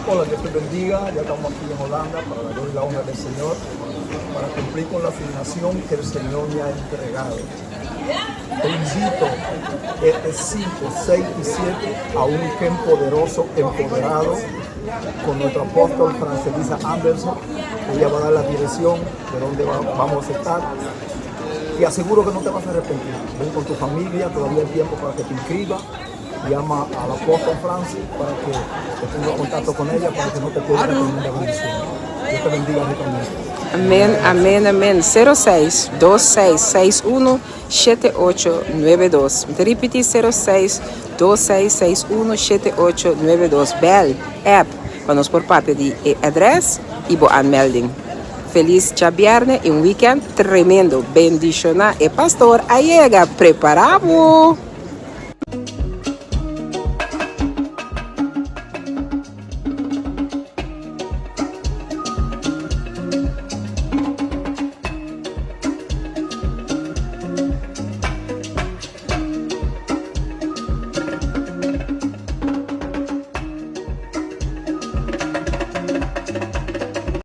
Hola, Dios te bendiga. Ya estamos aquí en Holanda para la gloria y la honra del Señor, para cumplir con la asignación que el Señor me ha entregado. Te invito este 5, 6 y 7 a un weekend poderoso, empoderado, con nuestro apóstol Francelisa Anderson. Ella va a dar la dirección de dónde vamos a estar. Te aseguro que no te vas a arrepentir. Ven con tu familia, todavía hay tiempo para que te inscribas. Llama al apóstol Francis para que te ponga en contacto con ella para que no te pierdas la tremenda bendición. Dios te bendiga ricamente. Amèn, amèn, amèn. 06 26 61 7892. Mi ta ripití 06 26 61 7892. Bèl, app, pa nos por papia di e adrès i bo aanmelding. Felis djabièrnè i un weekend tremendo. Bendishoná. E pastor a yega. Prepará bo!